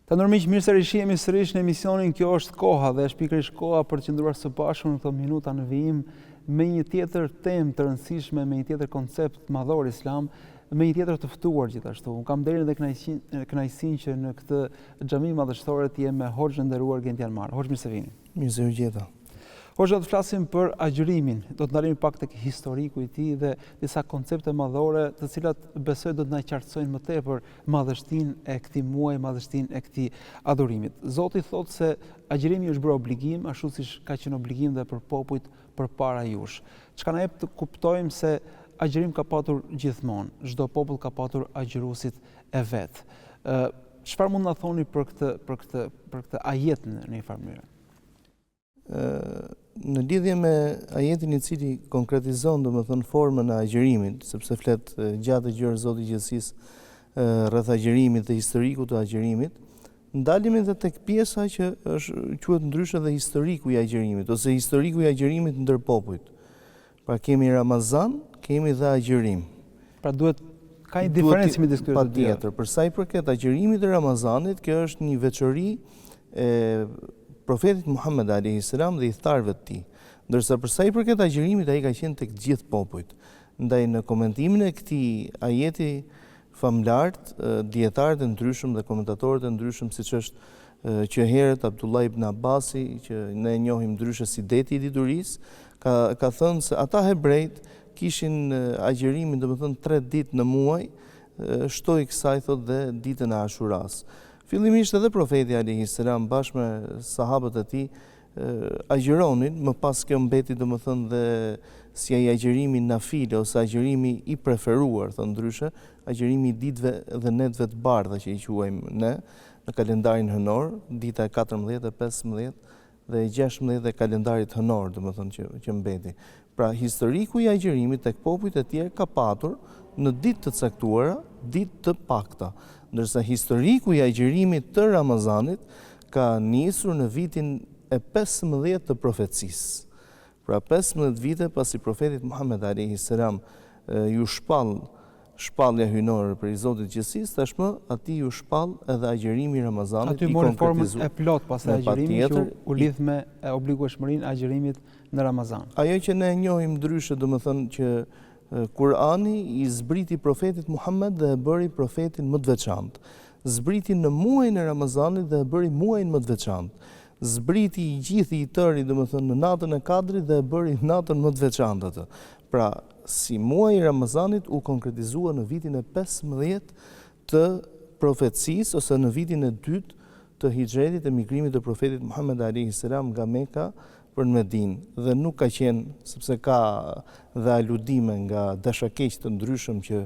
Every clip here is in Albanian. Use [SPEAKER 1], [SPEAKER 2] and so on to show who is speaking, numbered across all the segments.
[SPEAKER 1] Të nderuar miq, mirë se rishihemi sërish në emisionin Kjo është koha dhe është pikërisht koha për të qëndruar së bashku në këto minuta në vijim me një tjetër temë të rëndësishme, me një tjetër koncept madhor islam, me një tjetër të ftuar gjithashtu. Unë kam nderin dhe kënaqësinë që në këtë xhami madhështore të jem me hoxhën e nderuar Gentian Mara. Hoxhë mirë se vini.
[SPEAKER 2] Mirë se ju gjeta.
[SPEAKER 1] Hoxhë do të flasim për agjërimin, do të ndalemi pak tek historiku i tij dhe disa koncepte madhore, të cilat besoj do të na qartësojnë më tepër madhështinë e këtij muaji, madhështinë e këtij adhurimit. Zoti thotë se agjërimi është bërë obligim, ashtu siç ka qenë obligim dhe për popujt përpara jush. Çka na jep të kuptojmë se agjërim ka patur gjithmonë, çdo popull ka patur agjëruesit e vet. Ë çfarë mund na thoni për këtë për këtë për këtë ajet në një farë
[SPEAKER 2] mënyre? Ë në lidhje me ajetin i cili konkretizon domethënë formën e agjërimit, sepse flet gjatë e gjerë Zoti i gjithësisë rreth agjërimit dhe historikut të agjërimit, ndalemi dhe tek pjesa që është quhet ndryshe dhe historiku i agjërimit ose historiku i agjërimit ndër popujt. Pra kemi Ramazan, kemi dhe agjërim.
[SPEAKER 1] Pra duhet ka një diferencë midis
[SPEAKER 2] këtyre të dyja. Patjetër, për sa i përket agjërimit të Ramazanit, kjo është një veçori e profetit Muhammed alayhi salam dhe ithtarëve të tij. Ndërsa për sa i përket agjërimit, ai ka qenë tek të gjithë popujt. Ndaj në komentimin e këtij ajeti famëlartë, dijetarët e ndryshëm dhe komentatorët e ndryshëm, siç është që herët Abdullah ibn Abbasi, që ne e njohim ndryshe si deti i diturisë, ka ka thënë se ata hebrejt kishin agjërimin, domethënë 3 ditë në muaj, shtoi kësaj thotë dhe ditën e Ashuras. Fillimisht edhe profeti alayhi salam bashkë me sahabët e tij agjëronin, më pas kjo mbeti domethënë dhe si ai agjërimi nafile ose agjërimi i preferuar, thënë ndryshe, agjërimi i ditëve dhe netëve të bardha që i quajmë ne në kalendarin hënor, dita e 14, e 15 dhe e 16 e kalendarit hënor, domethënë që që mbeti. Pra historiku i agjërimit tek popujt e tjerë ka patur në ditë të caktuara, ditë të pakta, ndërsa historiku i agjërimit të Ramazanit ka nisur në vitin e 15 të profecisë. Pra 15 vite pasi profetit Muhammed alejhi selam iu shpall shpallja hyjnore prej Zotit të Gjithësisë, tashmë atij iu shpall edhe agjërimi i Ramazanit
[SPEAKER 1] i konkretizuar. Aty mori formën e plotë pastaj agjërimi që u lidh me obligueshmërinë e agjërimit në Ramazan.
[SPEAKER 2] Ajo që ne e njohim ndryshe, domethënë që Kur'ani i zbriti profetit Muhammed dhe e bëri profetin më të veçantë. Zbriti në muajin e Ramazanit dhe e bëri muajin më të veçantë. Zbriti i gjithi i tëri, domethënë në natën e Kadrit dhe e bëri natën më të veçantë atë. Pra, si muaji i Ramazanit u konkretizua në vitin e 15 të profecisë ose në vitin e dytë të hixhretit e migrimit të profetit Muhammed alejhi selam nga Meka për në Medinë dhe nuk ka qenë sepse ka dhe aludime nga dashakeq të ndryshëm që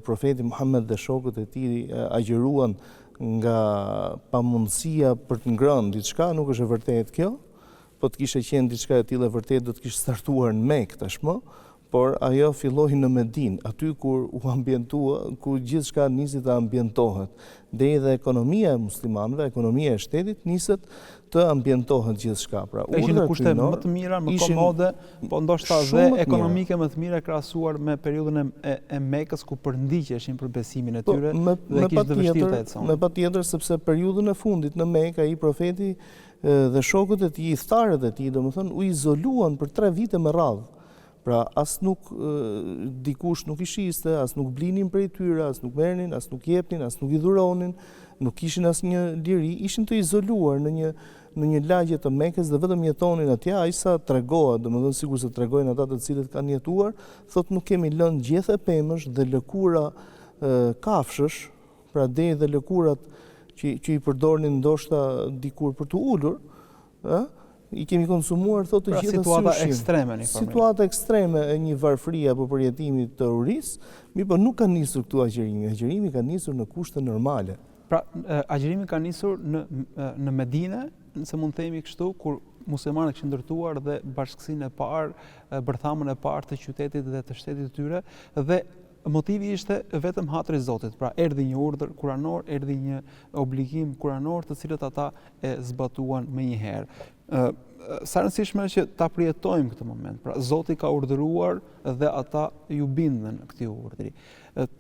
[SPEAKER 2] profeti Muhammed dhe shokët e tij agjëruan nga pamundësia për të ngrënë diçka, nuk është e vërtetë kjo. Po të kishte qenë diçka e tillë e vërtetë do të kishte startuar në Mekë tashmë, por ajo filloi në Medinë, aty kur u ambientua, ku gjithçka nisi të ambientohet. Deri dhe ekonomia e muslimanëve, ekonomia e shtetit niset të ambientohet gjithçka.
[SPEAKER 1] Pra, ishin në kushte më të mira, më komode, po ndoshta dhe ekonomike më të mira krahasuar me periudhën e, e, e Mekës ku përndiqeshin për besimin e po, tyre
[SPEAKER 2] me, dhe kishte të vështirë të ecën. Me patjetër sepse periudhën e fundit në Mekë ai profeti dhe shokët e tij, ithtarët e tij, domethënë u izoluan për 3 vite me radhë. Pra, as nuk dikush nuk i shiste, as nuk blinin prej tyre, as nuk merrnin, as nuk jepnin, as nuk i dhuronin, nuk kishin asnjë liri, ishin të izoluar në një në një lagje të Mekës dhe vetëm jetonin atje, aq sa tregohet, domethënë sikurse tregojnë ata të cilët kanë jetuar, thotë nuk kemi lënë gjethe pemësh dhe lëkura kafshësh, pra deri dhe lëkurat që që i përdornin ndoshta dikur për t'u ulur, ë, i kemi konsumuar thotë të
[SPEAKER 1] pra,
[SPEAKER 2] gjitha
[SPEAKER 1] si ushqim. Situata ekstreme
[SPEAKER 2] një formë. Situata ekstreme e një varfërie apo përjetimi të urisë, mirëpo nuk ka nisur këtu agjërimi. Agjërimi ka nisur në kushte normale.
[SPEAKER 1] Pra, agjërimi ka nisur në në Medinë, nëse mund të themi kështu, kur muslimanët kishin ndërtuar dhe bashkësinë e parë, bërthamën e parë të qytetit dhe të shtetit të tyre dhe Motivi ishte vetëm hatri i Zotit, pra erdhi një urdhër kuranor, erdhi një obligim kuranor të cilët ata e zbatuan menjëherë. Ë sa e rëndësishme është që ta përjetojmë këtë moment. Pra Zoti ka urdhëruar dhe ata iu bindën këtij urdhri.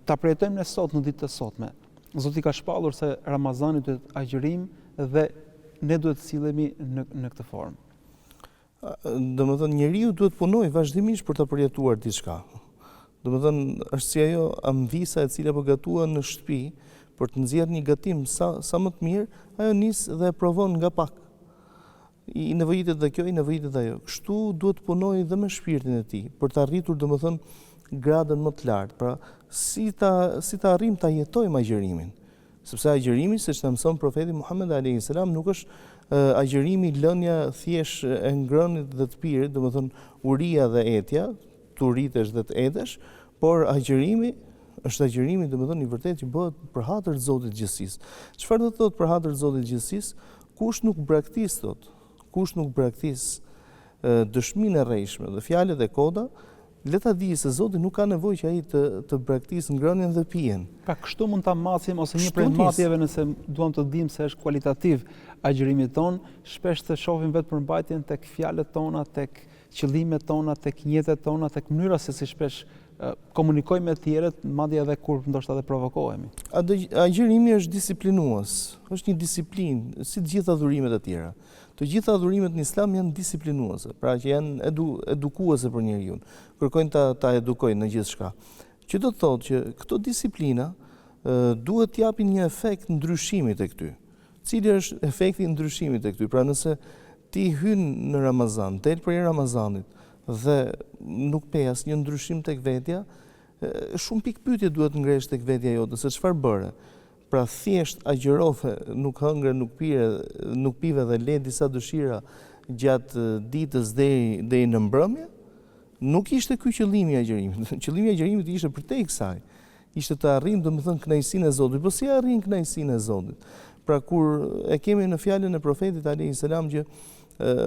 [SPEAKER 1] Ta përjetojmë ne sot në ditët e sotme. Zoti ka shpallur se Ramazani do të jetë agjërim dhe ne duhet të sillemi në në këtë
[SPEAKER 2] formë. Domethënë njeriu duhet të punojë vazhdimisht për ta përjetuar diçka. Domethënë është si ajo amvisa e cila po gatuan në shtëpi për të nxjerrë një gatim sa sa më të mirë, ajo nis dhe e provon nga pak. I nevojitet dhe kjo, i nevojitet dhe ajo. Kështu duhet të punojë dhe me shpirtin e tij për të arritur domethënë gradën më të lartë. Pra, si ta si ta arrijmë ta jetojmë agjërimin. Sepse agjërimi, siç na mëson profeti Muhammed alejhi selam, nuk është agjërimi lënia thjesht e ngrënit dhe të pirit, domethënë uria dhe etja, të uritesh dhe të etesh, por agjërimi është agjërimi domethënë i vërtetë që bëhet për hatër të Zotit të gjithësisë. Çfarë do të thotë për hatër të Zotit të gjithësisë? Kush nuk braktis thotë, kush nuk braktis dëshminë e rrejshme dhe fjalët e kota, Le ta dijë se Zoti nuk ka nevojë që ai të të braktisë ngrënien dhe
[SPEAKER 1] pijen. Pra kështu mund ta masim ose një prej matjeve nëse duam të dimë se është kualitativ agjërimi tonë, shpesh të shohim vetëpërmbajtjen tek fjalët tona, tek qëllimet tona, tek nijetet tona, tek mënyra se si shpesh komunikojmë me të tjerët, madje edhe kur ndoshta edhe
[SPEAKER 2] provokohemi. Agjërimi është disiplinues, është një disiplinë, si të gjitha adhurimet e tjera. Të gjitha adhurimet në Islam janë disiplinuese, pra që janë edu, edukuese për njeriun, kërkojnë ta ta edukojnë në gjithçka. Që do të thotë që këto disiplina duhet të japin një efekt ndryshimi tek ty. Cili është efekti i ndryshimit tek ty? Pra nëse ti hyn në Ramazan, del prej Ramazanit dhe nuk pe asnjë ndryshim tek vetja, shumë pikëpyetje duhet të ngresh tek vetja jote se çfarë bëre. Pra thjesht agjërove, nuk hëngre, nuk pire, nuk pive dhe le disa dëshira gjatë ditës deri deri në mbrëmje, nuk ishte ky qëllimi i agjërimit. Qëllimi i agjërimit ishte përtej kësaj. Ishte të arrijmë, domethënë, kënaqësinë e Zotit. Po si arrin kënaqësinë e Zotit? Pra kur e kemi në fjalën e profetit alayhi salam që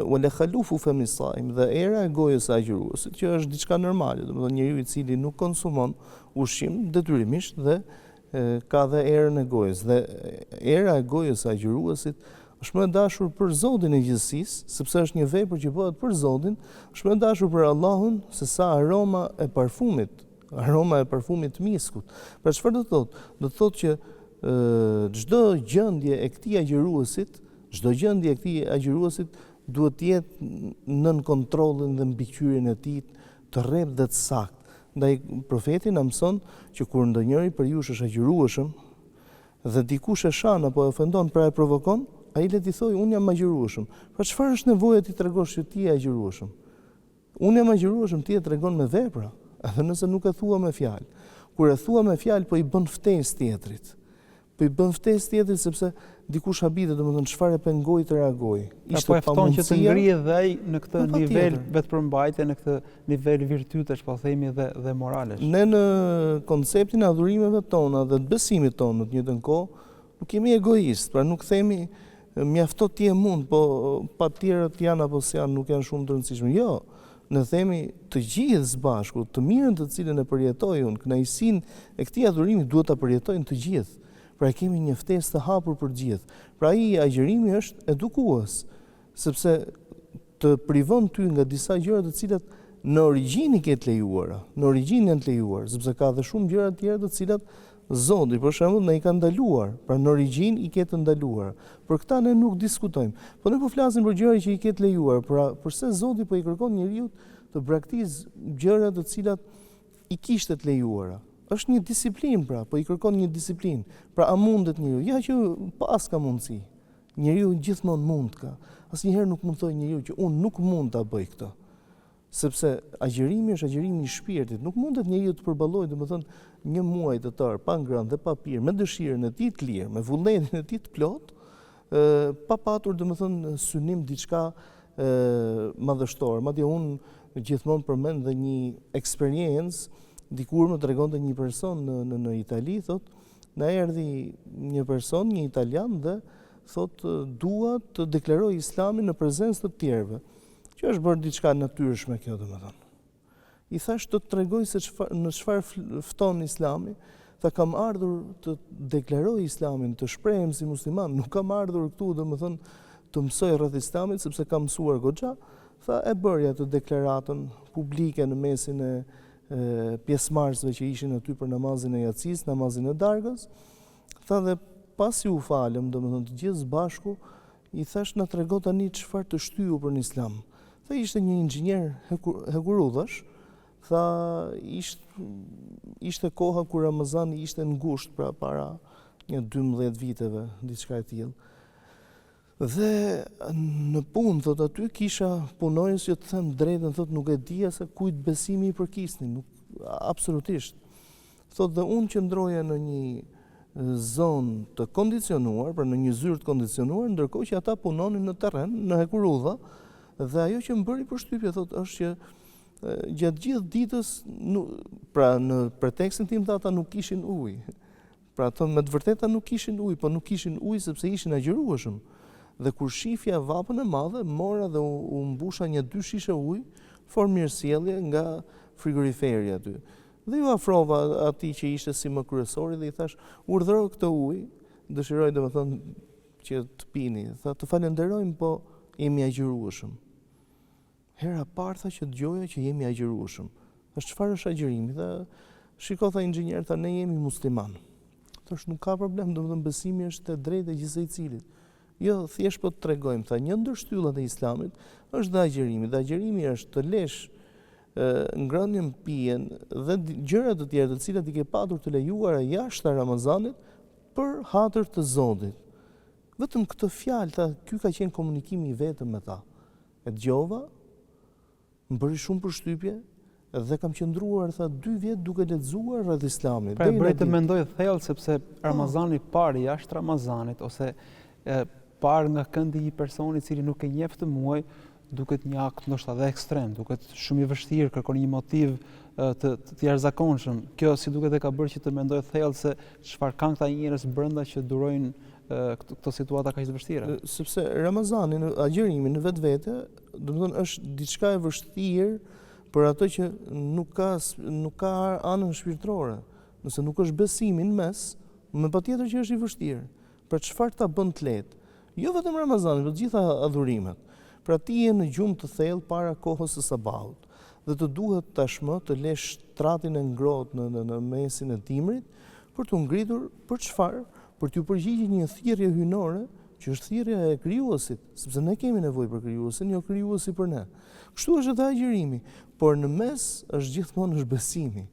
[SPEAKER 2] wa la khalufu fami saim dhe era e gojës së agjëruesit, që është diçka normale, domethënë njeriu i cili nuk konsumon ushqim detyrimisht dhe Ka dhe erën e gojës dhe era e gojës së agjëruesit është më e dashur për Zotin e gjithësisë, sepse është një vepër që bëhet për Zotin, është më e dashur për Allahun se sa aroma e parfumit, aroma e parfumit të miskut. Pra çfarë do të thotë? Do të thotë që çdo gjendje e këtij agjëruesit, çdo gjendje e këtij agjëruesit duhet të jetë nën kontrollin dhe mbikëqyrjen e tij të rreptë dhe të saktë. Ndaj Profeti na mëson që kur ndonjëri prej jush është agjërueshëm dhe dikush e shan apo e ofendon, pra e provokon, ai le t'i thojë unë jam agjërueshëm. Pra çfarë është nevoja t'i tregosh që ti je agjërueshëm? Unë jam agjërueshëm, ti e tregon me vepra, edhe nëse nuk e thua me fjalë. Kur e thua me fjalë, po i bën ftesë tjetrit. Po i bën ftesë tjetrit sepse dikush habitet, domethënë çfarë e pengoi të
[SPEAKER 1] reagojë. Pra Ishte po e fton që të ngrihet dhe ai në këtë nivel vetëpërmbajtje, në këtë nivel virtytesh, po themi dhe dhe
[SPEAKER 2] moralesh. Ne në konceptin e adhurimeve tona dhe të besimit tonë në të njëjtën kohë, nuk jemi egoistë, pra nuk themi mjafto ti e mund, po pa të tjerët janë apo s'janë, nuk janë shumë të rëndësishëm. Jo, ne themi të gjithë së bashku, të mirën të cilën e përjetoj unë, kënaqësinë e këtij adhurimi duhet ta përjetojnë të gjithë. Pra e kemi një ftesë të hapur për të gjithë. Pra ai agjërimi është edukues, sepse të privon ty nga disa gjëra të cilat në origjinë i ke të lejuara, në origjinë janë të lejuara, sepse ka dhe shumë gjëra të tjera të cilat Zoti, për shembull, na i ka ndaluar, pra në origjinë i ke të ndaluara. Për këta ne nuk diskutojmë. Po ne po flasim për gjëra që i ke të lejuara, pra përse Zoti po i kërkon njeriut të braktisë gjëra të cilat i kishte të lejuara. Është një disiplinë pra, po i kërkon një disiplinë. Pra a mundet njeriu? Ja që paska mundësi. Njeriu gjithmonë mund ka. Asnjëherë nuk mund të thojë njeriu që unë nuk mund ta bëj këtë. Sepse agjërimi është agjërimi i shpirtit. Nuk mundet njeriu të përballojë, domethënë, një muaj të tërë pa ngrënë dhe pa pirë, me dëshirën e tij të lirë, me vullnetin e tij të plotë, pa patur, domethënë, synim diçka madhështore. Madje unë gjithmonë përmend dhe një eksperiencë, dikur më tregonte një person në në, në Itali, thotë, na erdhi një person, një italian dhe thotë dua të deklaroj Islamin në prezencë të tjerëve. Që është bërë diçka e natyrshme kjo domethënë. I thashë të të tregoj se çfarë në çfarë fton Islami, tha kam ardhur të deklaroj Islamin, të shprehem si musliman, nuk kam ardhur këtu domethënë të mësoj rreth Islamit sepse kam mësuar goxha, tha e bëri atë deklaratën publike në mesin e pjesëmarrësve që ishin aty për namazin e jacisë, namazin e darkës. Tha dhe pasi u falëm, domethënë të gjithë së bashku, i thash na trego tani çfarë të shtyu për në Islam. Tha ishte një inxhinier hekurudhash, tha ishte ishte koha kur Ramazani ishte në gusht, pra para një 12 viteve, diçka e tillë. Dhe në punë, thot aty, kisha punonjës që të them drejtën, thot nuk e dija se kujt besimi i përkisnin, nuk, absolutisht. Thot dhe unë qëndroja në një zonë të kondicionuar, pra në një zyrë të kondicionuar, ndërkohë që ata punonin në terren, në hekurudha, dhe ajo që më bëri përshtypje, thot, është që gjatë gjithë ditës, pra në pretekstin tim, tha, ata nuk kishin ujë. Pra ato me të vërteta nuk kishin ujë, po nuk kishin ujë sepse ishin agjërueshëm. Dhe kur shifja vapën e madhe, mora dhe u, u mbusha një dy shishe ujë, formë mirësjellje nga frigoriferi aty. Dhe iu afrova atij që ishte si më kryesori dhe i thash, urdhëro këtë ujë, dëshiroj domethënë që të pini. Tha, të falenderojmë, po jemi agjërueshëm. Hera e parë tha që dëgjoja që jemi agjërueshëm. Thash çfarë është agjërimi? Tha, shiko tha inxhinier, tha ne jemi musliman. Thash nuk ka problem, domethënë besimi është e drejtë e gjithsecilit. Jo, thjesht po të tregojmë, tha një ndër shtyllat e Islamit është dhe agjërimi. Dhe agjërimi është të lesh ngrënien, pijen dhe gjëra të tjera të cilat i ke patur të lejuara jashtë Ramazanit për hatër të Zotit. Vetëm këtë fjalë tha, ky ka qenë komunikimi i vetëm me ta. E dëgjova, më bëri shumë përshtypje dhe kam qëndruar tha dy vjet duke lexuar rreth Islamit.
[SPEAKER 1] Pra e bëri të mendoj thellë sepse po. Ramazani parë jashtë Ramazanit ose e parë nga këndi i një personi i cili nuk e njeh këtë muaj, duket një akt ndoshta dhe ekstrem, duket shumë i vështirë, kërkon një motiv të të, të jashtëzakonshëm. Kjo si duket e ka bërë që të mendoj thellë se çfarë kanë këta njerëz brenda që durojnë këto situata kaq të
[SPEAKER 2] vështira. Sepse Ramazani në agjërimi në vetvete, domethënë është diçka e vështirë për atë që nuk ka nuk ka anën shpirtërore. Nëse nuk është besimi në mes, me patjetër që është i vështirë. Pra çfarë ta bën të lehtë? Jo vetëm Ramazanin, por të gjitha adhurimet. Pra ti je në gjumë të thellë para kohës së sabahut dhe të duhet tashmë të lesh shtratin e ngrohtë në në në mesin e dimrit për t'u ngritur për çfarë? Për t'iu përgjigjur një thirrje hyjnore, që është thirrja e krijuesit, sepse ne kemi nevojë për krijuesin, jo krijuesi për ne. Kështu është edhe agjërimi, por në mes është gjithmonë është besimi.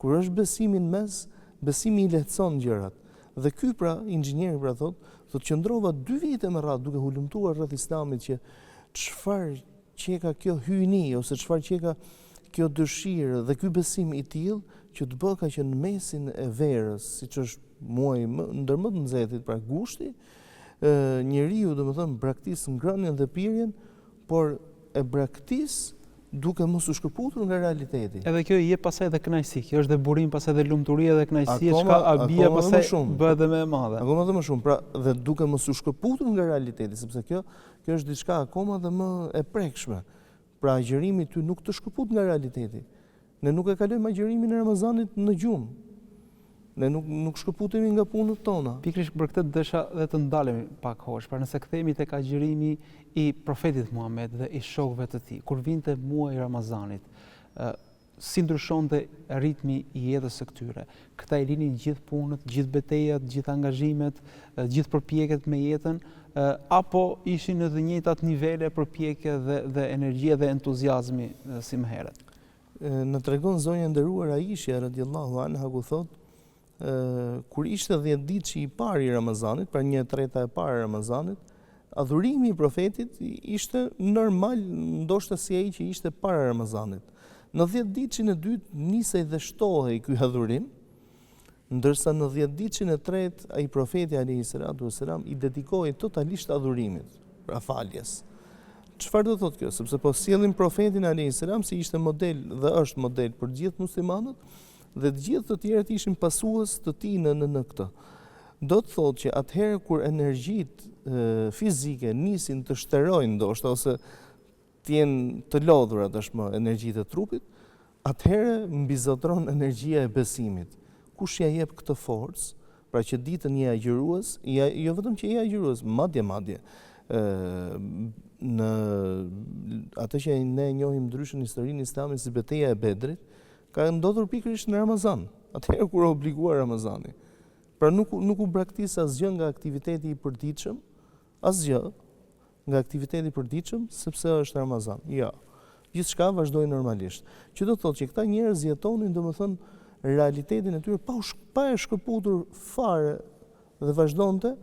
[SPEAKER 2] Kur është besimi në mes, besimi i lehtëson gjërat. Dhe ky pra, inxhinieri pra thotë, thotë qëndrova dy vite me radhë duke hulumtuar rreth Islamit që çfarë qeka kjo hyjni ose çfarë qeka kjo dëshirë dhe ky besim i tillë që të bëka që në mesin e verës, siç është muaji më, ndër më të nxehtit, pra gushti, njeriu domethënë braktis ngrënien dhe pirjen, por e braktis duke mos u shkëputur nga
[SPEAKER 1] realiteti. Edhe kjo i jep pastaj edhe kënaqësi, kjo është dhe burim pastaj dhe lumturie dhe kënaqësie çka habia pastaj bëhet edhe më e
[SPEAKER 2] madhe. Akoma dhe më shumë, pra dhe duke mos u shkëputur nga realiteti, sepse kjo kjo është diçka akoma dhe më e prekshme. Pra agjërimi ty nuk të shkëput nga realiteti. Ne nuk e kalojmë agjërimin e Ramazanit në gjumë. Ne nuk nuk shkëputemi nga punët
[SPEAKER 1] tona. Pikërisht për këtë desha dhe të ndalemi pak hoxhë. Pra nëse kthehemi tek agjërimi i profetit Muhamed dhe i shokëve të tij, kur vinte muaji i Ramazanit, ë si ndryshonte ritmi i jetës së këtyre? Këta i linin gjithë punët, gjithë betejat, gjithë angazhimet, gjithë përpjekjet me jetën, apo ishin në të njëjtat nivele përpjekje dhe dhe energjie dhe entuziazmi si më
[SPEAKER 2] herët? Na tregon zonja e nderuar Aishja radiallahu anha ku thotë kur ishte 10 ditëshi i parë i Ramazanit, pra një e treta e parë e Ramazanit, adhurimi i profetit ishte normal, ndoshta si ai që ishte para Ramazanit. Në 10 ditëshin e dytë nisej dhe shtohej ky adhurim, Ndërsa në dhjetëditëshin e tretë ai profeti alejhi salatu ue selam i dedikohej totalisht adhurimit, pra faljes. Çfarë do të thotë kjo? Sepse po sjellim profetin alejhi selam si ishte model dhe është model për të gjithë muslimanët dhe të gjithë të tjerët ishin pasues të tij në në në këtë. Do të thotë që atëherë kur energjitë fizike nisin të shterojnë ndoshta ose të jenë të lodhura tashmë energjitë e trupit, atëherë mbizotëron energjia e besimit. Kush ia jep këtë forcë, pra që ditën je agjërues, ja, jo vetëm që je agjërues, madje madje, ë në atë që ne e njohim ndryshe në historinë e Islamit si beteja e Bedrit, ka ndodhur pikërisht në Ramazan, atëherë kur u obligua Ramazani. Pra nuk nuk u braktis asgjë nga aktiviteti i përditshëm, asgjë nga aktiviteti i përditshëm sepse është Ramazan. Jo. Gjithçka vazhdoi normalisht. Që do të thotë që këta njerëz jetonin domethënë realitetin e tyre pa u pa e shkëputur fare dhe vazhdonte,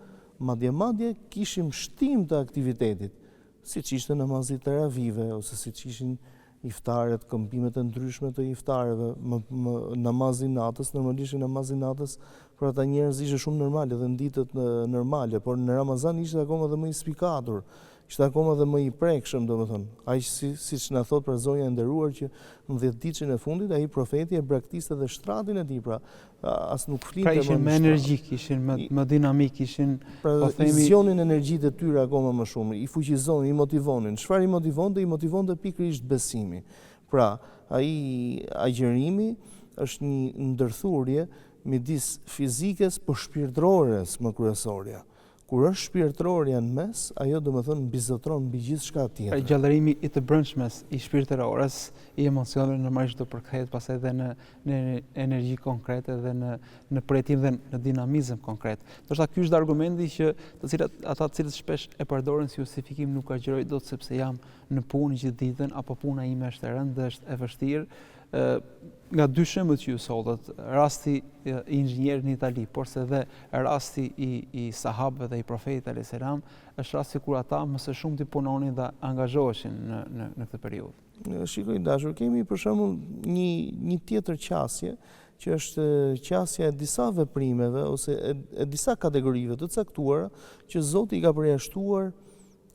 [SPEAKER 2] madje madje kishim shtim të aktivitetit, siç ishte namazi i teravive ose siç ishin iftaret, këmbimet e ndryshme të iftareve, më, më namazi i natës, normalisht namazi i natës për ata njerëz ishte shumë normal edhe në ditët normale, por në Ramazan ishte akoma dhe më i spikatur, ishte akoma dhe më i prekshëm, domethënë, aq si siç na thotë pra zonja e nderuar që në dhjetëditëshin e fundit ai profeti e braktiste dhe shtratin e tij, pra as nuk flinte
[SPEAKER 1] pra ishin më energjik, ishin më më dinamik, ishin
[SPEAKER 2] pra, po themi i zgjonin energjitë e tyre akoma më shumë, i fuqizonin, i motivonin. Çfarë i motivonte? I motivonte pikërisht besimi. Pra, ai agjërimi është një ndërthurje midis fizikes po shpirtërores më kryesorja. Kur është shpirtërorja në mes, ajo domethënë mbizotëron mbi gjithçka
[SPEAKER 1] tjetër. Pra gjallërimi i të brendshmes, i shpirtërores, i emocioneve normalisht do përkthehet pastaj edhe në në energji konkrete dhe në në përjetim dhe në dinamizëm konkret. Ndoshta ky është argumenti që të cilat ata të cilët shpesh e përdorin si justifikim nuk agjëroj dot sepse jam në punë gjithë ditën apo puna ime është e rëndë dhe është e vështirë, nga dy shembujt që ju sollët, rasti i inxhinierit në Itali, porse dhe rasti i i sahabëve dhe i profetit alayhis salam, është rasti kur ata më së shumti punonin dhe angazhoheshin në në në këtë
[SPEAKER 2] periudhë. Shiko i dashur, kemi për shembull një një tjetër qasje që është qasja e disa veprimeve ose e, e disa kategorive të caktuara që Zoti i ka përjashtuar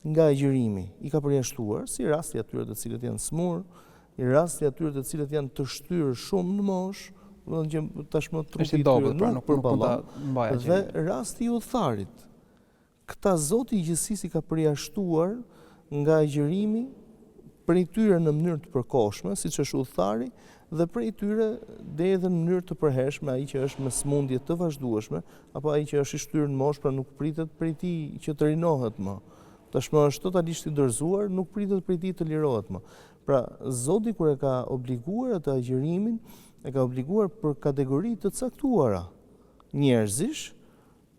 [SPEAKER 2] nga agjërimi, i ka përjashtuar, si rasti i atyre të cilët janë sëmurë, i rasti i atyre të cilët janë të shtyrë shumë në moshë, domethënë që tashmë trupi i tyre
[SPEAKER 1] pra, nuk përballon,
[SPEAKER 2] dhe rasti i udhëtarit. Këta Zoti i gjithësisë i ka përjashtuar nga agjërimi prej tyre në mënyrë të përkohshme, siç është udhëtari, dhe prej tyre deri edhe në mënyrë të përhershme ai që është me sëmundje të vazhdueshme, apo ai që është i shtyrë në moshë, pra nuk pritet prej tij që të rinohet më. Tashmë është totalisht i dorëzuar, nuk pritet prej tij të lirohet më. Pra, Zoti kur e ka obliguar atë agjërimin, e ka obliguar për kategori të caktuara njerëzish,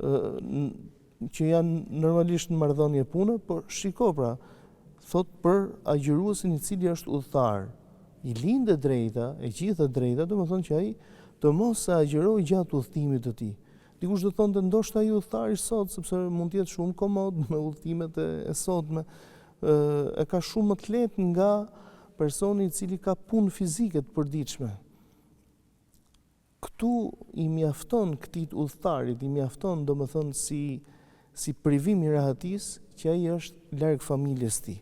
[SPEAKER 2] që janë normalisht në marrëdhënie pune, por shiko pra, thotë për agjëruesin i cili është udhëtar, i lind e drejta, e gjithë e drejta, domethënë që ai të mos e agjërojë gjatë udhëtimit të tij. Dikush do thonë ndoshta ai udhëtari sot, sepse mund të jetë shumë komod me udhëtimet e, e sotme, e ka shumë më të lehtë nga personi i cili ka punë fizike të përditshme. Këtu i mjafton këtij udhëtarit, i mjafton domethënë si si privim i rahatisë që ai është larg familjes së tij.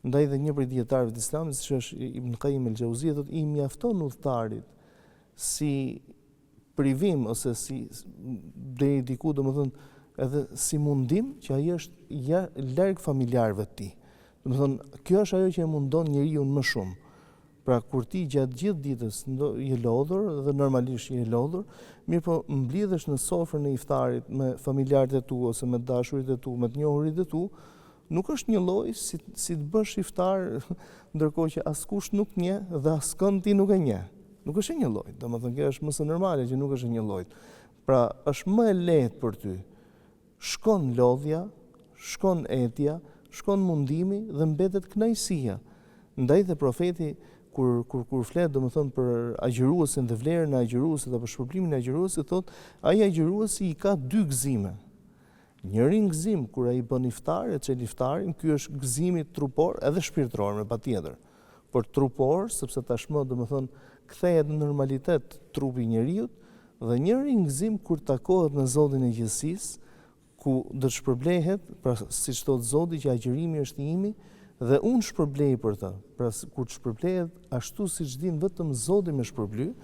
[SPEAKER 2] Ndaj dhe një prej dijetarëve të Islamit, siç është Ibn Qayyim el-Xhauzi, thotë i mjafton udhëtarit si privim ose si deri diku domethënë edhe si mundim që ai është ja, larg familjarëve të tij. Domethënë kjo është ajo që e mundon njeriun më shumë. Pra kur ti gjatë gjithë ditës je lodhur dhe normalisht je lodhur, mirëpo mblidhesh në sofrën e iftarit me familjarët e tu ose me të dashurit e tu, me të njohurit e tu, nuk është njëlloj si si të bësh iftar ndërkohë që askush nuk të njeh dhe askënd ti nuk e njeh. Nuk është e njëllojtë, domethënë kjo është më se normale që nuk është e njëllojtë. Pra është më e lehtë për ty Shkon lodhja, shkon etja, shkon mundimi dhe mbetet kënaqësia. Ndaj dhe Profeti kur kur kur flet domethënë për agjëruesin dhe vlerën e agjëruesit apo shpërblimin e agjëruesit thotë ai agjëruesi i ka dy gëzime. Njërin gëzim kur ai bën iftar, e çel iftarin, ky është gëzimi trupor edhe shpirtëror me patjetër. Por trupor, sepse tashmë domethënë kthehet në normalitet trupi i njeriut, Dhe njërin gëzim kur takohet me Zotin e gjithësisë, ku do të shpërblehet, pra siç thotë Zoti që agjërimi është i imi dhe unë shpërblej për të. Pra kur të shpërblehet ashtu siç din vetëm Zoti me shpërbly,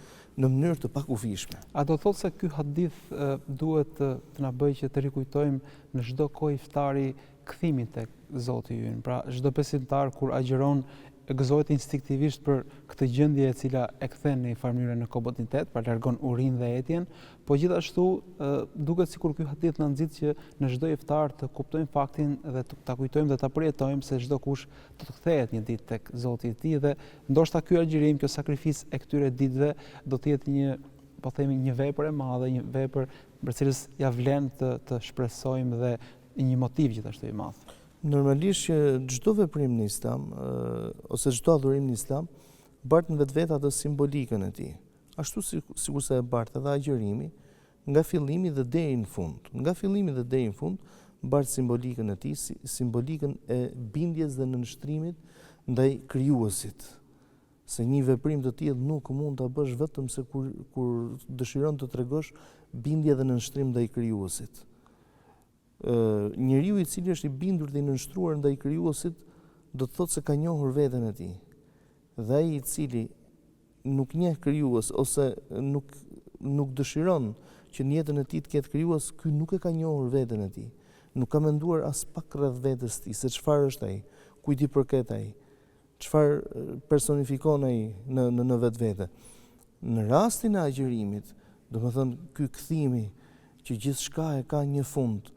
[SPEAKER 2] në mënyrë të
[SPEAKER 1] pakufishme. A do të thotë se ky hadith duhet të, të na bëjë që të rikujtojmë në çdo kohë iftari kthimin tek Zoti ynë. Pra, çdo besimtar kur agjëron gëzohet instinktivisht për këtë gjendje e cila e kthen në një farë mënyre në komoditet, pra largon urinë dhe etjen, po gjithashtu duket sikur ky hadith na nxit që në çdo iftar të kuptojmë faktin dhe të ta kujtojmë dhe ta përjetojmë se çdokush do të kthehet një ditë tek Zoti i tij dhe ndoshta ky agjërim, kjo sakrificë e këtyre ditëve do të jetë një. po themi një vepër e madhe, një vepër për të cilës ia vlen të të shpresojmë dhe një motiv gjithashtu i
[SPEAKER 2] madh. Normalisht që çdo veprim në Islam ose çdo adhurim në Islam bart në vetvete atë simbolikën e tij. Ashtu sikurse e bart edhe agjërimi, nga fillimi dhe deri në fund. Nga fillimi dhe deri në fund bart simbolikën e tij, simbolikën e bindjes dhe nënshtrimit ndaj krijuesit. Se një veprim të tillë nuk mund ta bësh vetëm se kur kur dëshiron të tregosh bindje dhe nënshtrim ndaj krijuesit. Ë njeriu i cili është i bindur dhe i nënshtruar ndaj krijuesit do të thotë se ka njohur veten e tij. Dhe ai i cili nuk njeh krijues ose nuk nuk dëshiron që në jetën e tij të ketë krijues, ky nuk e ka njohur veten e tij. Nuk ka menduar aspak rreth vetes tij, se çfarë është ai, kujt i përket ai. Çfarë personifikon ai në në në vetvete. Në rastin e agjërimit, domethënë ky kthimi që gjithçka e ka një fund,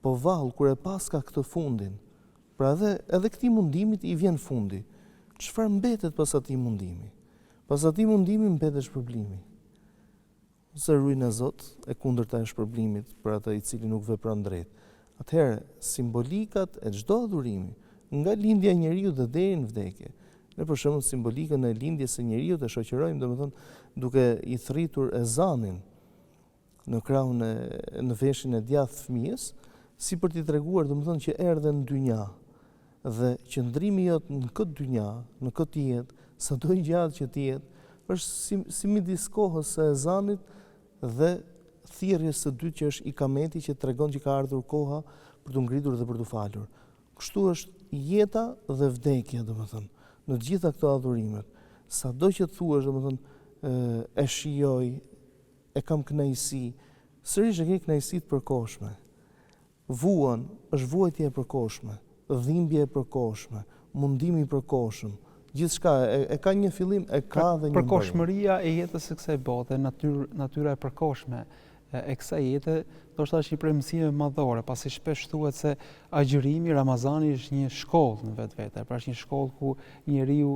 [SPEAKER 2] po vallë kur e paska këtë fundin, pra edhe edhe këtij mundimit i vjen fundi. Çfarë mbetet pas atij mundimi? Pas atij mundimi mbetet shpërblimi. Ose rujna Zot, e kundërta e shpërblimit për atë i cili nuk vepron drejt. Atëherë, simbolikat e çdo adhurimi, nga lindja e njeriut dhe deri në vdekje. Ne për shembull simbolikën e lindjes së njeriut e shoqërojmë, domethënë, duke i thërritur ezanin në krahun e në veshin e djathtë fëmijës, si për t'i treguar, domethënë, që erdhe në dynja. Dhe qëndrimi jot në këtë dynja, në këtë jetë, sado i gjatë që të jetë, është si, si midis kohës së ezanit dhe thirrjes së dytë që është ikameti që tregon që ka ardhur koha për t'u ngritur dhe për t'u falur. Kështu është jeta dhe vdekja, domethënë, në të gjitha këto adhurimet. Sado që të thuash, domethënë, e shijoj, e kam kënaqësi, sërish e ke kënaqësi të përkohshme. Vuan, është vuajtje e përkohshme, dhimbje e përkohshme, mundim i përkohshëm, gjithçka e, e ka një fillim, e ka dhe një
[SPEAKER 1] mbarim. Përkohshmëria e jetës së kësaj bote, natyr, natyra e përkohshme e kësaj jete, ndoshta është një prej mësimeve madhore, pasi shpesh thuhet se agjërimi, Ramazani është një shkollë në vetvete, pra është një shkollë ku njeriu,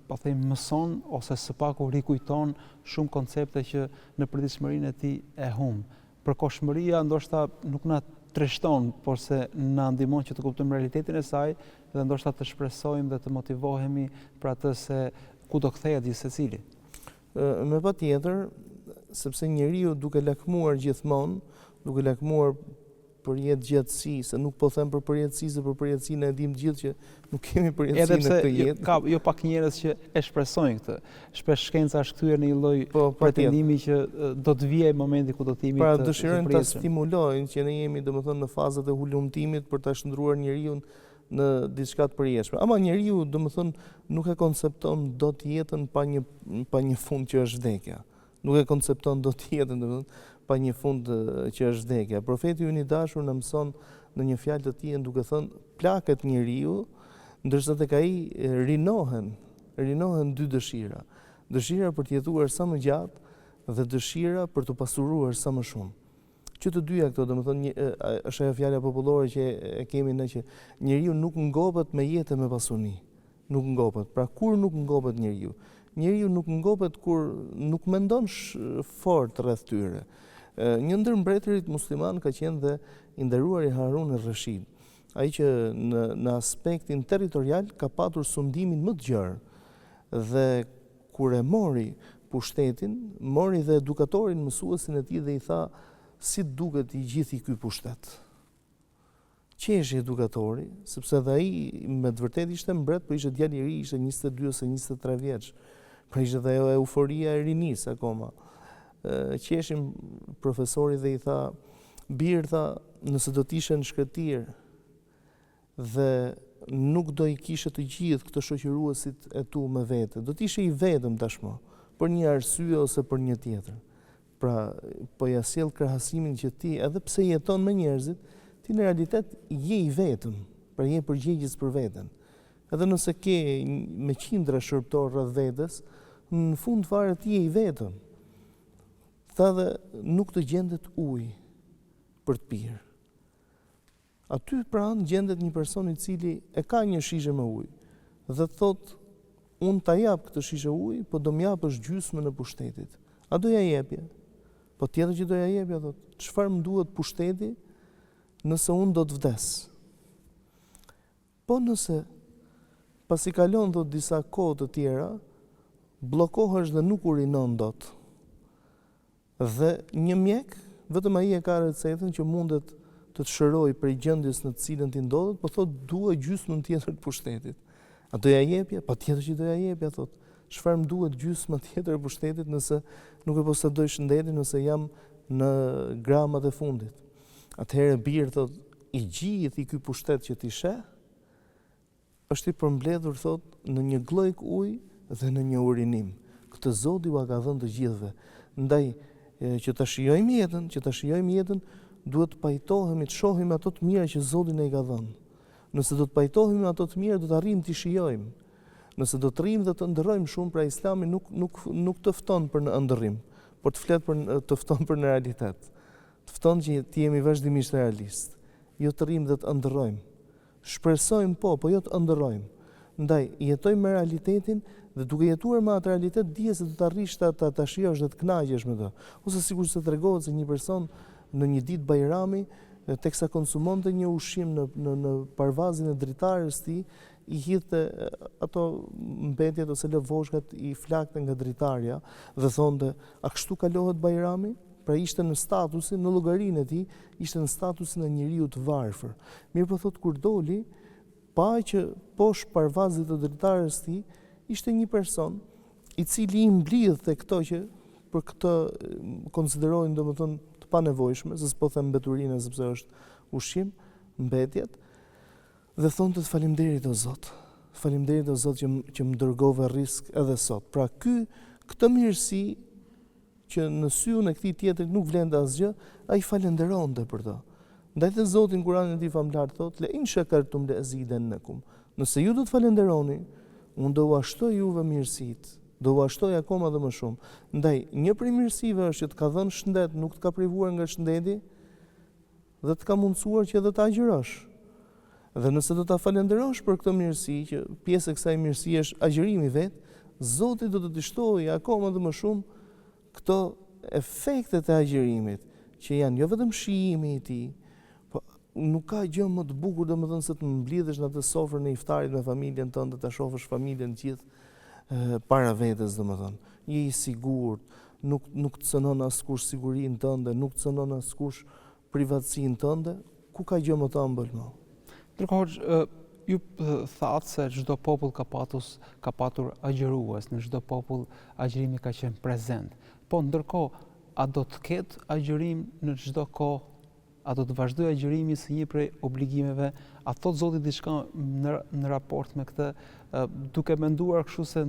[SPEAKER 1] po them, mëson ose së paku rikujton shumë koncepte që në përditshmërinë e tij e humb. Përkohshmëria ndoshta nuk na trishton, porse na ndihmon që të kuptojmë realitetin e saj dhe ndoshta të shpresojmë dhe të motivohemi për atë se ku do kthehet gjithsecili.
[SPEAKER 2] Me patjetër, sepse njeriu duke lakmuar gjithmonë, duke lakmuar për jetëgjatësi, se nuk po them për përjetësi, se për përjetësi ne e dimë të gjithë që nuk kemi përjetësi në këtë
[SPEAKER 1] jetë. Edhe pse ka jo pak njerëz që e shpresojnë këtë. Shpesh shkenca është kthyer në një lloj po, pretendimi që do të vijë momenti ku do të jemi
[SPEAKER 2] pra, të dëshirojnë ta stimulojnë që ne jemi domethënë në fazat e hulumtimit për ta shndërruar njeriun në diçka të përjetshme. Ama njeriu domethënë nuk e koncepton dot jetën pa një pa një fund që është vdekja. Nuk e koncepton dot jetën, domethënë, pa një fund që është vdekja. Profeti ynë i dashur na mëson në një fjalë të tij duke thënë, plaket njeriu, ndërsa tek ai rinohen, rinohen dy dëshira. Dëshira për të jetuar sa më gjatë dhe dëshira për t'u pasuruar sa më shumë. Që të dyja këto, domethënë, një, është ajo fjala popullore që e kemi ne që njeriu nuk ngopet me jetë e me pasuni. Nuk ngopet. Pra kur nuk ngopet njeriu? Njeriu nuk ngopet kur nuk mendon fort rreth tyre. Një ndër mbretërit muslimanë ka qenë dhe i nderuari Harun al-Rashid, ai që në në aspektin territorial ka patur sundimin më të gjerë dhe kur e mori pushtetin, mori dhe edukatorin mësuesin e tij dhe i tha si duket i gjithi ky pushtet. Qeshi edukatori, sepse dhe ai me të vërtetë ishte mbret, po ishte djalë i ri, ishte 22 ose 23 vjeç. Pra ishte dhe ajo euforia e rinisë akoma. Qeshi profesori dhe i tha, bir tha, nëse do të ishe në shkretëtirë dhe nuk do i kishe të gjithë këto shoqëruesit e tu me vete, do të ishe i vetëm tashmë, për një arsye ose për një tjetër. Pra, po ia sjell krahasimin që ti edhe pse jeton me njerëzit, ti në realitet je i vetëm, pra je përgjegjës për veten. Edhe nëse ke me qindra shërbëtorë rreth vetes, në fund fare ti je i vetëm. Tha dhe nuk të gjendet ujë për të pirë. Aty pranë gjendet një person i cili e ka një shishe me ujë dhe thotë unë ta jap këtë shishe ujë, po do më japësh gjysmën e pushtetit. A do ja jepje? Patjetër që do ja jepja, thotë. Çfarë më duhet pushteti nëse unë do të vdes? Po nëse pasi kalon thotë disa kohë të tjera, bllokohesh dhe nuk urinon dot. Dhe një mjek, vetëm ai e ka recetën që mundet të të shërojë prej gjendjes në të cilën ti ndodhet, po thotë dua gjysmën tjetër të pushtetit. A do ja jepje? Patjetër që do ja jepja, thotë. Çfarë më duhet gjysma tjetër e pushtetit nëse nuk e posedoj shëndetin, nëse jam në gramat e fundit. Atëherë bir thotë, i gjithi ky pushtet që ti sheh, është i përmbledhur thotë në një gllënjkë ujë dhe në një urinim. Këtë Zoti ua ka dhënë të gjithëve. Ndaj që ta shijojmë jetën, që ta shijojmë jetën, duhet të pajtohemi, të shohim ato të mira që Zoti na i ka dhënë. Nëse do të pajtohemi me ato të mira, do të arrijmë t'i shijojmë. Nëse do të rrimë dhe të ëndërrojmë shumë, pra Islami nuk nuk nuk të fton për në ëndërrim, por të flet për të fton për në realitet. Të fton që të jemi vazhdimisht realistë, jo të rrimë dhe të ëndërrojmë. Shpresojmë po, po jo të ëndërrojmë. Ndaj, jetojmë me realitetin dhe duke jetuar me atë realitet dije se do të arrish ta ta, ta shijosh dhe të kënaqesh me të. Ose sikurse tregohet se një person në një ditë Bajrami, teksa konsumonte një ushqim në në në parvazin e dritares së tij, i hidhte ato mbetjet ose lëvozhgat i flakte nga dritarja dhe thonte, a kështu kalohet Bajrami? Pra ishte në statusin, në llogarinë e tij, ishte në statusin e njeriut të varfër. Mirëpo thotë kur doli, pa që poshtë parvazit të dritares së tij, ishte një person i cili i mblidhte këto që për këtë konsiderojnë domethënë të panevojshme, se s'po them mbeturina sepse është ushqim, mbetjet, dhe thonte faleminderit o Zot. Faleminderit o Zot që që më dërgove rrisk edhe sot. Pra ky këtë mirësi që në syun e këtij tjetrit nuk vlente asgjë, ai falënderonte për të. Ndaj dhe Zoti në Kuranin e tij famëlartë thotë, "Le in shakartum le azidannakum." Nëse ju do të falënderoni, unë do ua shtoj juve mirësitë, do ua shtoj akoma dhe më shumë. Ndaj, një prej mirësive është që të ka dhënë shëndet, nuk të ka privuar nga shëndeti dhe të ka mundësuar që edhe të agjërosh. Dhe nëse do ta falënderosh për këtë mirësi, që pjesë e kësaj mirësie është agjërimi vetë, Zoti do të të shtojë akoma dhe më shumë këto efektet e agjërimit, që janë jo vetëm shijimi i tij, po nuk ka gjë më të bukur domethënë se të mblidhesh në atë sofrën e iftarit me familjen tënde, ta shohësh familjen gjithë para vetes domethënë. Je i sigurt, nuk nuk të cënon askush sigurinë tënde, nuk të cënon askush privatësinë tënde, ku ka gjë më të ëmbël
[SPEAKER 1] më? Ndërkohë, ju thatë se çdo popull ka patus, ka patur agjërues, në çdo popull agjërimi ka qenë prezent. Po ndërkohë, a do të ketë agjërim në çdo kohë? A do të vazhdojë agjërimi si një prej obligimeve? A thotë Zoti diçka në në raport me këtë, duke menduar kështu se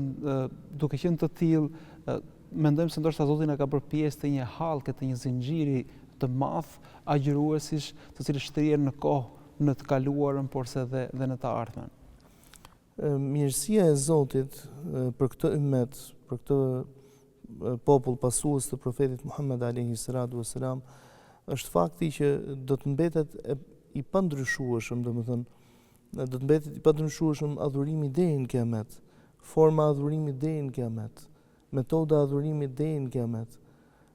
[SPEAKER 1] duke qenë të tillë, mendojmë se ndoshta Zoti na ka bërë pjesë të një hallke, të një zinxhiri të madh agjëruesish, të cilët shtrihen në kohë, në të kaluarën, porse dhe dhe në të
[SPEAKER 2] ardhmen. Mirësia e Zotit për këtë ymmet, për këtë popull pasues të profetit Muhammed alayhi salatu wasalam, është fakti që do të mbetet i pandryshueshëm, domethënë, do të mbetet i pandryshueshëm adhurimi deri në kiamet, forma e adhurimit deri në kiamet, metoda e adhurimit deri në kiamet.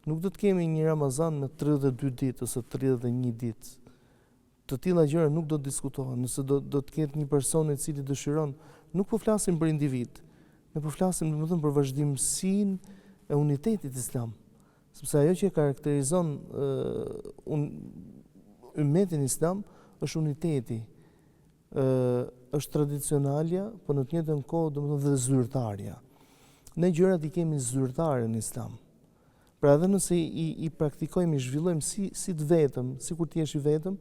[SPEAKER 2] Nuk do të kemi një Ramazan me 32 ditë ose 31 ditë. Të tilla gjëra nuk do të diskutohen. Nëse do do të ketë një person i cili dëshiron, nuk po flasim për individ. Ne po flasim domethënë për vazhdimësinë e unitetit islam. Sepse ajo që e karakterizon uh, un, ymmetin islam është uniteti. Ë është tradicionalja, po në të njëjtën kohë domethënë dhe zyrtarja. Ne gjërat i kemi zyrtare në islam. Pra edhe nëse i, i praktikojmë, i zhvillojmë si, si të vetëm, sikur të jesh i vetëm,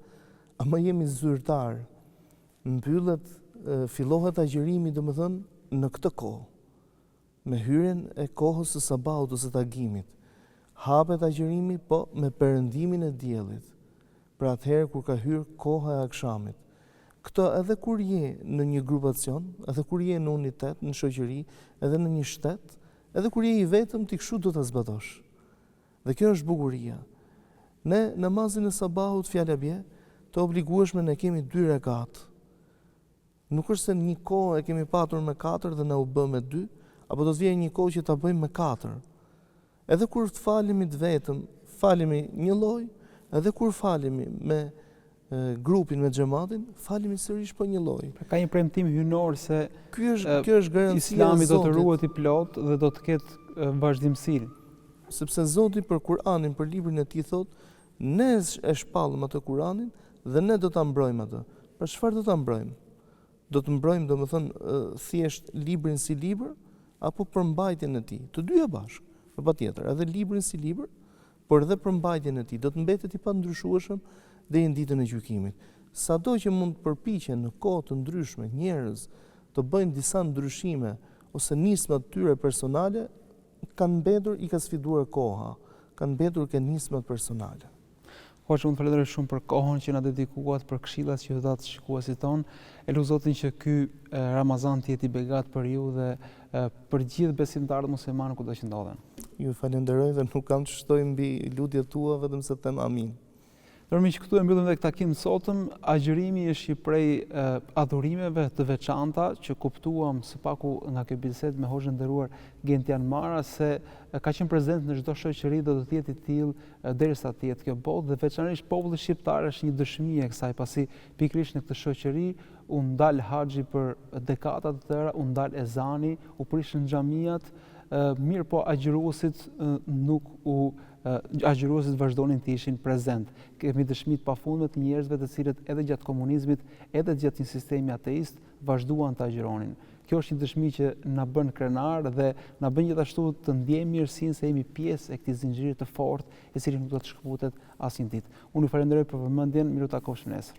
[SPEAKER 2] ama jemi zyrtar. Mbyllet, fillohet agjërimi, domethënë, në këtë kohë. Me hyrjen e kohës së sabahut ose të agimit. Hapet agjërimi, po me perëndimin e diellit. Pra atëherë kur ka hyrë koha e akshamit. Këtë edhe kur je në një grupacion, edhe kur je në unitet, në shoqëri, edhe në një shtet, edhe kur je i vetëm ti kështu do ta zbatosh. Dhe kjo është bukuria. Ne namazin e sabahut fjala bie, të obligueshme ne kemi dy rekat. Nuk është se një kohë e kemi patur me katër dhe na u bë me dy, apo do të vijë një kohë që ta bëjmë me katër. Edhe kur të falemi të vetëm, falemi njëlloj, edhe kur falemi me grupin me xhematin, falemi sërish po
[SPEAKER 1] njëlloj. Pra ka një premtim hyjnor se
[SPEAKER 2] ky është kjo është
[SPEAKER 1] garancia Islami do të ruhet i plotë dhe do të ketë vazhdimësi.
[SPEAKER 2] Sepse Zoti për Kur'anin, për librin e tij thotë, ne e shpallëm atë Kur'anin dhe ne do ta mbrojmë atë. Pra çfarë do ta mbrojmë? Do të mbrojmë, domethënë, thjesht librin si libër apo përmbajtjen e tij? Të dyja bashkë. Po patjetër, edhe librin si libër, por edhe përmbajtjen e tij do të mbetet i pandryshueshëm deri në ditën e gjykimit. Sado që mund të përpiqen në kohë të ndryshme njerëz të bëjnë disa ndryshime ose nisma të tyre personale, kanë mbetur, i ka sfiduar koha, kanë mbetur ke nismat
[SPEAKER 1] personale. Hoxhë, unë të falenderoj shumë për kohën që na dedikuat, për këshillat që ju dhatë shikuesit tonë. E lus Zotin që ky Ramazan të jetë i begatë për ju dhe për gjithë besimtarët muslimanë kudo që
[SPEAKER 2] ndodhen. Ju falenderoj dhe nuk kam të shtoj mbi lutjet tua, vetëm se them amin.
[SPEAKER 1] Mirë miq, këtu e mbyllim dhe këtë takim të sotëm. Agjërimi është një prej adhurimeve të veçanta që kuptuam së paku nga kjo bisedë me hoxhën e nderuar Gentian Mara se ka qenë prezent në çdo shoqëri dhe do të jetë i tillë derisa të jetë kjo botë dhe veçanërisht populli shqiptar është një dëshmi e kësaj pasi pikërisht në këtë shoqëri u ndal haxhi për dekada të tëra, u ndal ezani, u prishën xhamiat, mirëpo agjëruesit nuk u agjëruesit vazhdonin të ishin prezent. Kemi dëshmi të pafundme të njerëzve të cilët edhe gjatë komunizmit, edhe gjatë një sistemi ateist vazhduan të agjëronin. Kjo është një dëshmi që na bën krenar dhe na bën gjithashtu të ndjejmë mirësinë se jemi pjesë e këtij zinxhiri të fortë, i cili nuk do të shkëputet asnjë ditë. Unë ju falenderoj për vëmendjen, mirutakofshim nesër.